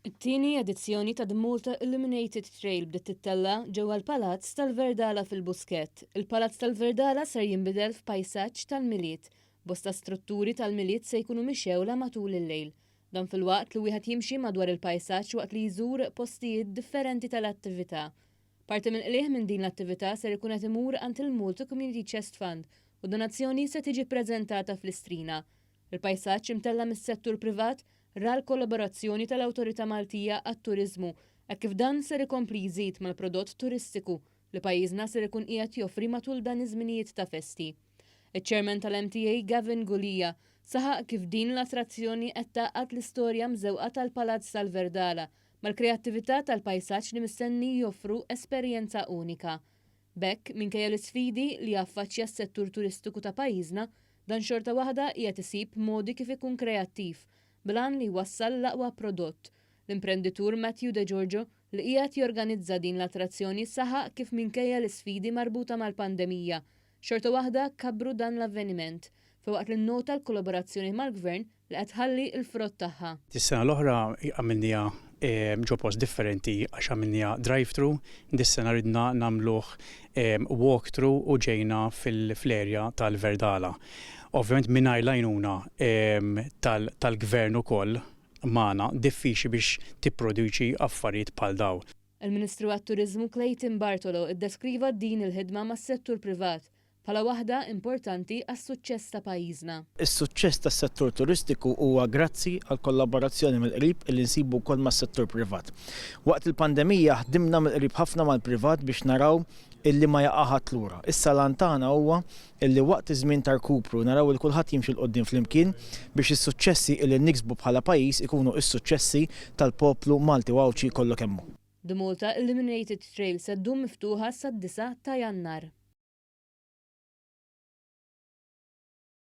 It-tieni edizzjoni ta' The Malta Illuminated Trail bdiet tittella' ġewwa l-Palazz tal-Verdala fil-Buskett. Il-Palazz tal-Verdala ser jinbidel f'pajsaġġ tal-Milied. Bosta strutturi tal-Milied se jkunu mixgħula matul il-lejl. Dan filwaqt li wieħed jimxi madwar il-pajsaġġ waqt li jżur postijiet differenti tal-attività. Parti mill-qligħ minn din l-attività ser ikun qed imur għand il-Malta Community Chest Fund u d-donazzjoni se tiġi ppreżentata fl-Istrina. Il-pajsaġġ imtella' mis-settur privat ra l-kollaborazzjoni tal-Awtorità Maltija għat-Turiżmu hekk kif dan ser ikompli jżid mal-prodott turistiku li pajjiżna ser ikun qiegħed joffri matul dan iż-żminijiet ta' festi. Iċ-Chairman tal-MTA Gavin Gulia saħaq kif din l-attrazzjoni qed tgħaqqad l-istorja mżewqa tal-Palazz tal-Verdala mal-kreattività tal-pajsaġġ li mistenni joffru esperjenza unika. B'hekk, minkejja l-isfidi li jaffaċċja s-settur turistiku ta' pajjiżna, dan xorta waħda qiegħed isib modi kif ikun kreattiv, bl-għan li jwassal l-aqwa prodott. L-imprenditur Matthew De Giorgio, li qiegħed jorganizza din l-attrazzjoni saħaq kif minkejja l-isfidi marbuta mal-pandemija, xorta waħda kabbru dan l-avveniment, filwaqt li nnota l-kollaborazzjoni mal-Gvern li qed tħalli l-frott tagħha. Is-sena l-oħra għamilniha ġo post differenti għax għamilniha drive-through, dis-sena ridna nagħmluh walk-through u ġejna fl-area tal-Verdala. Ovvjament mingħajr l-għajnuna tal-Gvern ukoll magħna diffiċli biex tipproduċi affarijiet bħal dawn. Il-Ministru għat-Turiżmu Clayton Bartolo ddeskriva din il-ħidma mas-settur privat bħala waħda importanti għas-suċċess ta' pajjiżna. Is-suċċess tas-settur turistiku huwa grazzi għall-kollaborazzjoni mill-qrib illi nsibu wkoll mas-settur privat. Waqt il-pandemija ħdimna mill-qrib ħafna mal-privat biex naraw illi ma jaqa' ħadd lura. Issa l-għan tagħna huwa illi waqt iż-żmien ta' rkupru naraw il kulħadd jimxi 'l quddiem flimkien biex is-suċċessi illi niksbu bħala pajjiż ikunu s-suċċessi tal-poplu Malti u Għawdxi kollu kemm hu. The Malta Illuminated Trail se ddum miftuħa sad-disgħa ta' Jannar.